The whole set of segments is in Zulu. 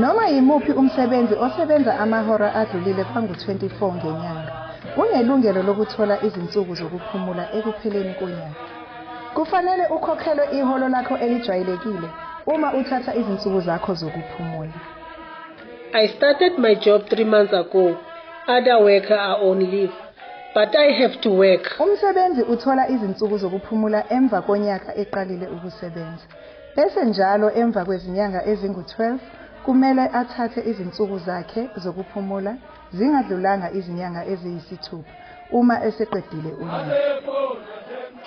Noma yimuphi umsebenzi osebenza amahora adlulile kwangu-24 ngenyanga, unelungelo lokuthola izinsuku zokuphumula ekupheleni konyaka. Kufanele ukhokhelwe iholo lakho elijwayelekile uma uthatha izinsuku zakho zokuphumula. I started my job 3 months ago. Other workers are on leave, but I have to work. Umsebenzi uthola izinsuku zokuphumula emva konyaka eqalile ukusebenza. Bese njalo emva kwezinyanga ezingu-12 kumele athathe izinsuku zakhe zokuphumula zingadlulanga izinyanga eziyisithupha uma eseqedile unyaka.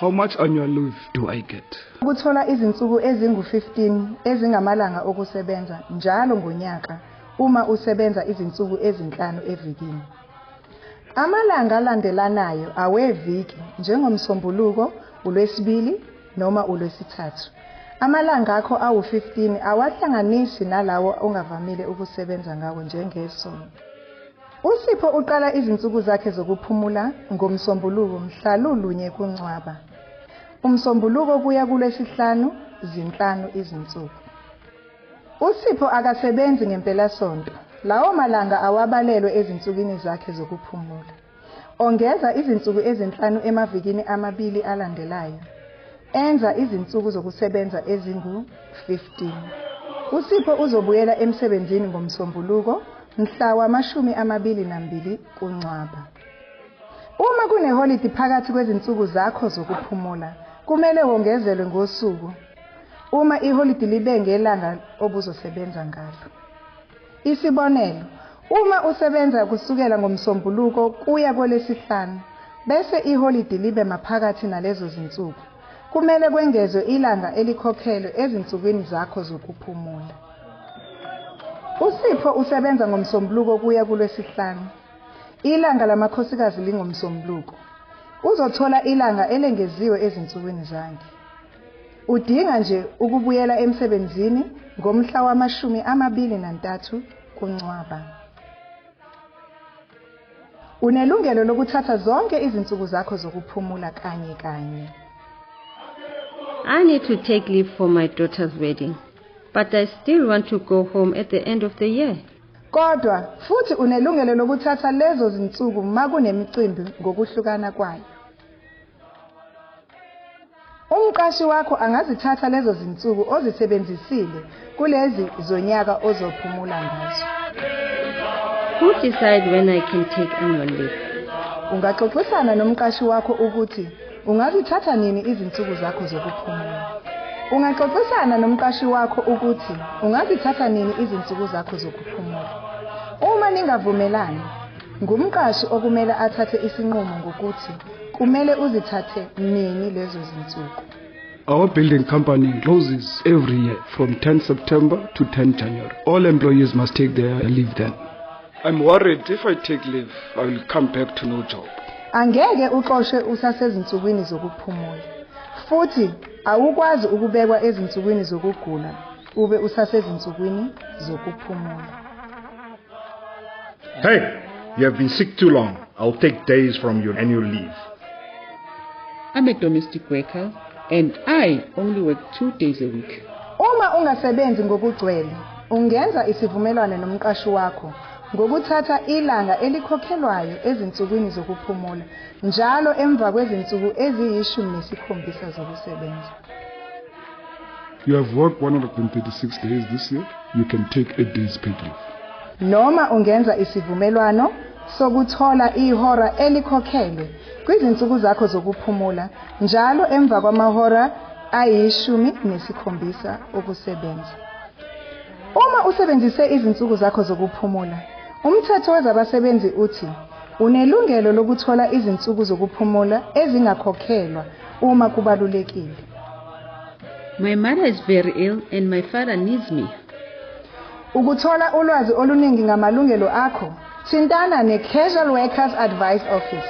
How much annual leave do I get? Ukuthola izinsuku ezingu-15 ezingamalanga okusebenza njalo ngonyaka uma usebenza izinsuku ezinhlanu evikini. Amalanga alandelanayo aweviki njengoMsombuluko, uLwesibili noma uLwesithathu. Amalanga akho awu-15 awahlanganisi nalawo ongavamile ukusebenza ngawo njengeSonto. USipho uqala izinsuku zakhe zokuphumula ngoMsombuluko mhla lulunye kuNcwaba. UMsombuluko kuya kuLwesihlanu zinhlanu izinsuku. USipho akasebenzi ngempelasonto. Lawo malanga awabalelwe ezinsukwini zakhe zokuphumula. Ongeza izinsuku ezinhlanu emavikini amabili alandelayo. Enza izinsuku zokusebenza ezingu-15. USipho uzobuyela emsebenzini ngoMsombuluko mhla wama-22 kuNcwaba. Uma kuneholidi phakathi kwezinsuku zakho zokuphumula, kumele wongezelwe ngosuku uma iholidi libe ngelanga obuzosebenza ngalo. Isibonelo, uma usebenza kusukela ngoMsombuluko kuya kwelesihlanu, bese iholidi libe maphakathi nalezo zinsuku, kumele kwengezwe ilanga elikhokhelwe ezinsukwini zakho zokuphumula. USipho usebenza ngoMsombuluko kuya kuLwesihlanu. Ilanga lamakhosikazi lingoMsombuluko. Uzothola ilanga elengeziwe ezinsukwini zakhe. Udinga nje ukubuyela emsebenzini ngomhla wama-23 kuNcwaba. Unelungelo lokuthatha zonke izinsuku zakho zokuphumula kanye kanye. I need to take leave for my daughter's wedding, but I still want to go home at the end of the year. Kodwa futhi unelungelo lokuthatha lezo zinsuku makunemicimbi ngokuhlukana kwayo. Umqashi wakho angazithatha lezo zinsuku ozisebenzisile kulezi zonyaka ozophumula ngazo. Who decide when I can take annual leave? Ungaxoxisana nomqashi wakho ukuthi ungazithatha nini izinsuku zakho zokuphumula. Ungaxoxisana nomqashi wakho ukuthi ungazithatha nini izinsuku zakho zokuphumula. Uma ningavumelani, ngumqashi okumele athathe isinqumo ngokuthi kumele uzithathe nini lezo zinsuku. Our building company closes every year from 10 September to 10 January. All employees must take their leave then. I'm worried if I take leave, I will come back to no job. Angeke uxoshwe usasezinsukwini zokuphumula. Futhi awukwazi ukubekwa ezinsukwini zokugula ube usasezinsukwini zokuphumula. Hey, you have been sick too long. I'll take days from your annual leave. I'm a domestic worker and I only work 2 days a week. Uma ungasebenzi ngokugcwele, ungenza isivumelwano nomqashi wakho ngokuthatha ilanga elikhokhelwayo ezinsukwini zokuphumula njalo emva kwezinsuku eziyishumi nesikhombisa zokusebenza. You have worked 136 days this year. You can take 8 days paid leave. Noma ungenza isivumelwano sokuthola ihora elikhokhelwe kwizinsuku zakho zokuphumula njalo emva kwamahora ayishumi nesikhombisa okusebenza. Uma usebenzise izinsuku zakho zokuphumula, umthetho wezabasebenzi uthi unelungelo lokuthola izinsuku zokuphumula ezingakhokhelwa uma kubalulekile. My mother is very ill and my father needs me. Ukuthola ulwazi oluningi ngamalungelo akho, thintana ne-Casual Workers Advice Office.